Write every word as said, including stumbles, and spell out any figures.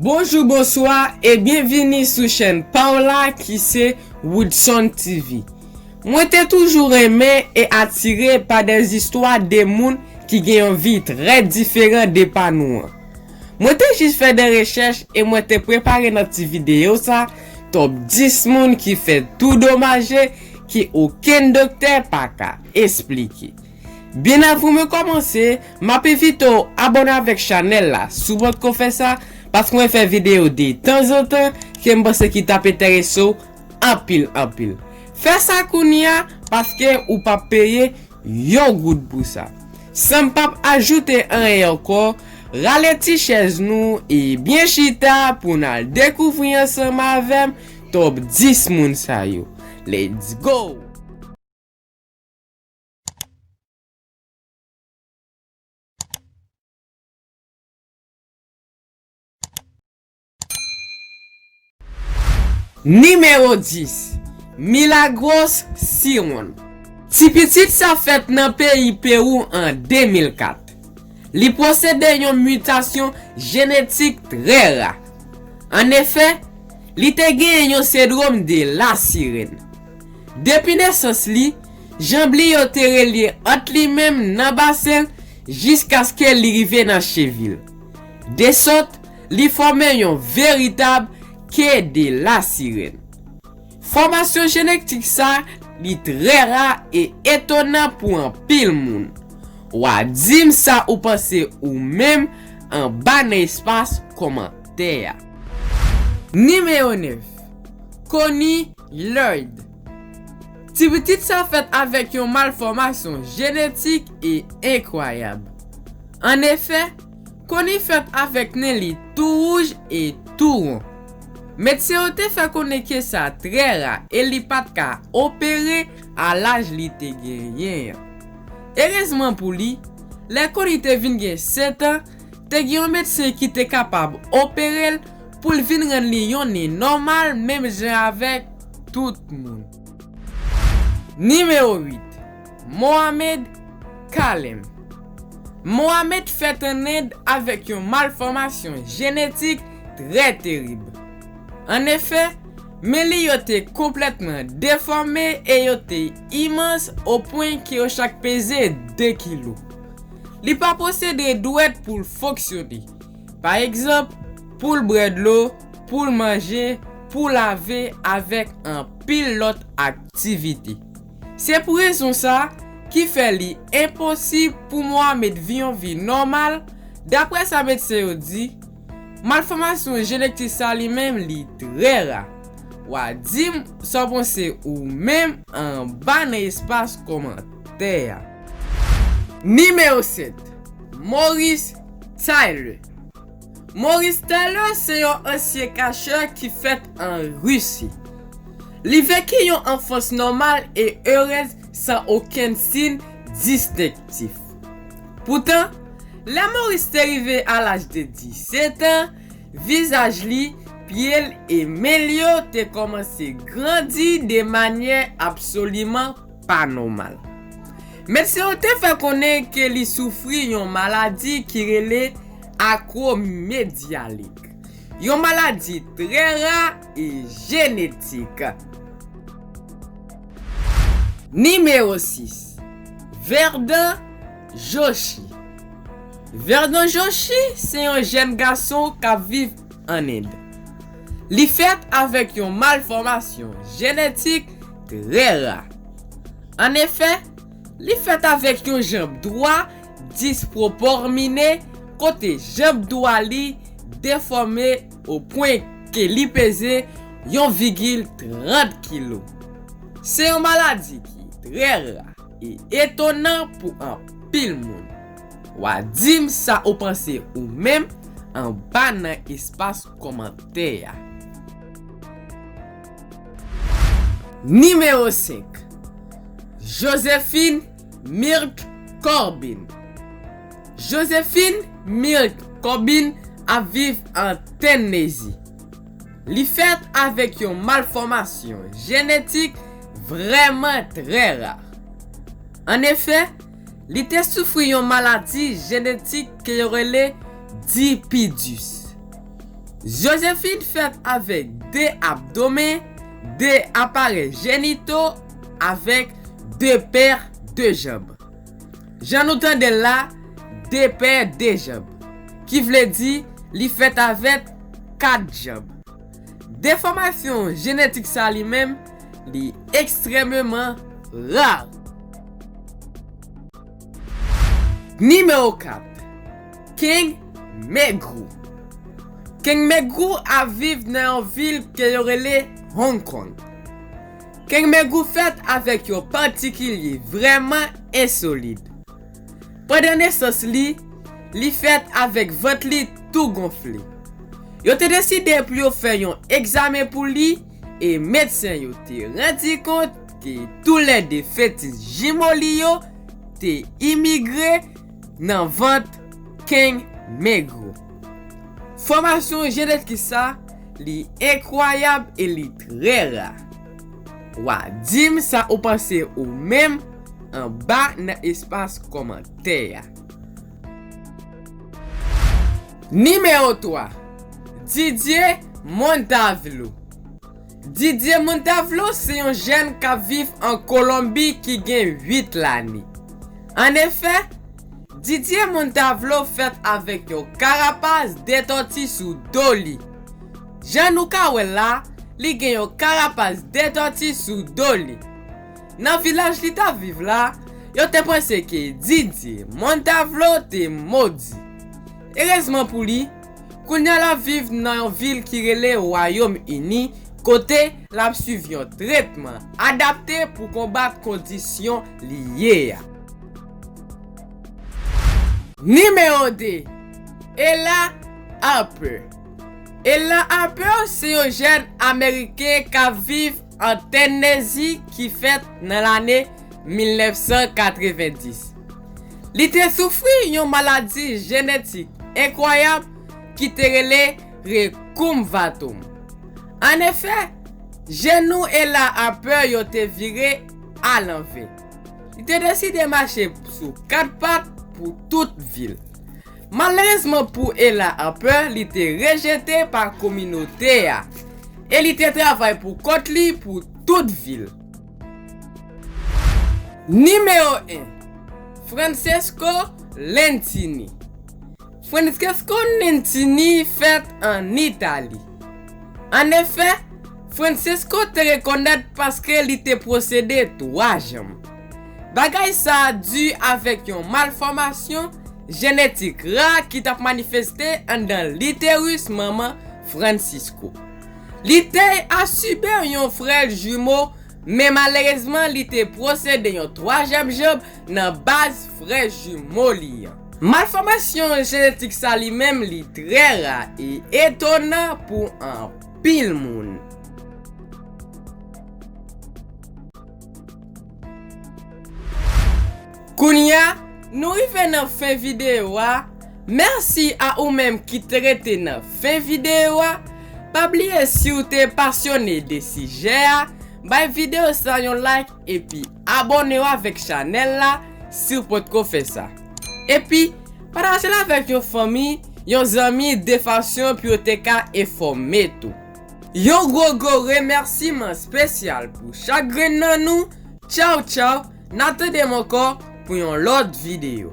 Bonjou, bonswa e byenvini sou chèn pa w la ki se Woodson T V. Mwen te toujou renmen e atire pa de zistwa de moun ki gen yon vi trè diferan de pa nou an. Mwen te jis fè de rechèch e mwen te prepare nan ti videyo sa, top dis moun ki fè tou domaje ki okenn doktè pa ka esplike. Byen avan mwen kòmanse, m ap envite w abòne avèk chanèl la si w poko fè sa, paske mwen fè videyo de tanzantan ke m panse ki t ap enterese w anpil, anpil. Fè sa kounye a, paske ou p ap peye yon goud pou sa. San m p ap ajoute anyen ankò, rale ti chèz nou e byen chita pou n al dekouvri ansanm avè m top dis moun sa yo. Let's go! Nimewo dis, Milagros Siron. Ti pitit sa fèt nan peyi Pewou an de mil kat. Li posede yon mitasyon jenetik trè ra. Annefè, li te genyen yon sendwòm de la sirèn. Depi nesans li, janb li yo te relye ant li menm nan basen l jiskaske li rive nan chevi l. De sòt, li fòme yon veritab ke de la sirèn. Fòmasyon jenetik sa, li trè ra e etonan pou anpil moun. W a di m sa ou panse ou menm anba nan espas kòmantè a. Nimewo nèf, Connie Lloyd. Ti pitit sa fèt avèk yon malfòmasyon jenetik e enkwayab. Annefè, Connie fèt avèk nen li tou wouj e tou won. Medsen yo te fè konnen ke sa trè ra e li pa t ka opere a laj li te genyen an. Erezman pou li, lè Connie te vin gen sèt an, te gen yon medsen ki te kapab opere l pou l vin rann li yon nen nòmal menm jan avèk tout moun. Nimewo uit, Mohamed Kalem. Mohamed fèt ann End avèk yon malfòmasyon jenetik trè terib. Annefè, men li yo te konplètman defòme e yo te imans o pwen ke yo chak peze de kilo. Li pa posede dwèt pou l fonksyone. Pa egzanp, pou l bwè dlo, pou l manje, pou l lave avèk anpil lòt aktivite. Se pou rezon sa ki fè li enposib pou Mohamed viv yon vi nòmal, daprè sa medsen yo di, malfòmasyon jenetik sa li menm li trè ra. W a di m sa w panse ou menm anba nan espas kòmantè a. Nimewo sèt, Maurice Tyler. Maurice Tyler se yon ansyen kachè ki fèt an Risi. Li veki yon anfans nòmal e erez san okenn siy distenktif. Poutan, lè Maurice te rive a laj de disèt an, vizaj li, pye l e men l yo te kòmanse grandi de manyè absoliman pa nòmal. Medsen yo te fè konnen ke li soufri yon maladi ki rele akwomedyalit, yon maladi trè ra e jenetik. Nimewo sis, Verdun Joshi. Verdun Joshi se yon jèn gason k ap viv ann End. Li fèt avèk yon malfòmasyon jenetik trè ra. Annefè, li fèt avèk yon janb dwa dispwopòmine, kote janb dwa li defòme o pwen ke li peze yon vigil trant kilo. Se yon maladi ki trè ra e etonan pou anpil moun. W a di m sa ou panse ou menm anba nan espas kòmantè a. Nimewo senk, Josephine Milk Corbin. Josephine Milk Corbin ap viv an Tennessee. Li fèt avèk yon malfòmasyon jenetik vrèman trè ra. Annefè, li te soufri yon maladi jenetik ke yo rele dipidis. Joséphine fèt avèk de abdomen, de aparèy jenito, avèk de pè de janb. Jan nou tande l la, de pè de janb, ki vle di li fèt avèk kat janb. Defòmasyon jenetik sa li menm, li ekstrèmeman ra. Nimewo kat, King Megrou. King Megrou ap viv nan yon vil ke yo rele Hong Kong. King Megrou fèt avèk yon patikilye vrèman ensolid. Pandan nesans li, li fèt avèk vant li tou gonfle. Yo te deside pou yo fè yon egzamen pou li e medsen yo te randi kont ke toulède fetis jimo li yo te imigre nan vant King Megrou. Fòmasyon jenetik sa, li enkwayab e li trè ra. W a di m sa ou panse ou menm anba nan espas kòmantè a. Nimewo twa, Didier Montavlo. Didier Montavlo se yon jèn k ap viv an Kolonbi ki gen uit lane. Annefè, Didier Montavlo fèt avèk yon karapas de tòti sou do li. Jan nou ka wè l la, li gen yon karapas de tòti sou do li. Nan vilaj li t ap viv la, yo te panse ke Didier Montavlo te modi. Erezman pou li, kounye a l ap viv nan yon vil ki rele Wayòm Ini, kote l ap swiv yon tretman adapte pou konbat kondisyon li ye a. Nimewo de, Ella Harper. Ella Harper se yon jèn Ameriken k ap viv an Tennessee ki fèt nan lane mil nèf san katrevenndis. Li te soufri yon maladi jenetik enkwayab ki te rele rekumbatum. Annefè, jenou Ella Harper yo te vire alanvè. Li te deside mache sou kat pat pou tout vi l. Malerezman pou Ella Harper, li te rejete pa kominote a e li te travay pou kont li pou tout vi l. Nimewo en, Francesco Lentini. Francesco Lentini fèt ann Itali. Annefè, Francesco te rekonèt paske li te posede twa janm. Bagay sa a di avèk yon malfòmasyon jenetik ra ki t ap manifeste anndan literis manman Francisco. Li te asibe yon frè jimo, men malerezman, li te posede yon twazyèm janm nan baz frè jimo li an. Malfòmasyon jenetik sa li menm, li trè ra e etonan pou anpil moun. Kounye a, nou rive nan fen videyo a. Mèsi a ou menm ki te rete nan fen videyo a. Pa bliye, si w te pasyone de sijè a, bay videyo sa yon like epi abòne w avèk chanèl la si w potko fè sa. Epi, pataje l avèk yon fanmi, yon zanmi, de fason pou yo te ka enfòme tou. Yon gwo, gwo remèsiman espesyal pou chak grenn nan nou. Tchaw, tchaw, n a tande m ankò pou yon lòt videyo.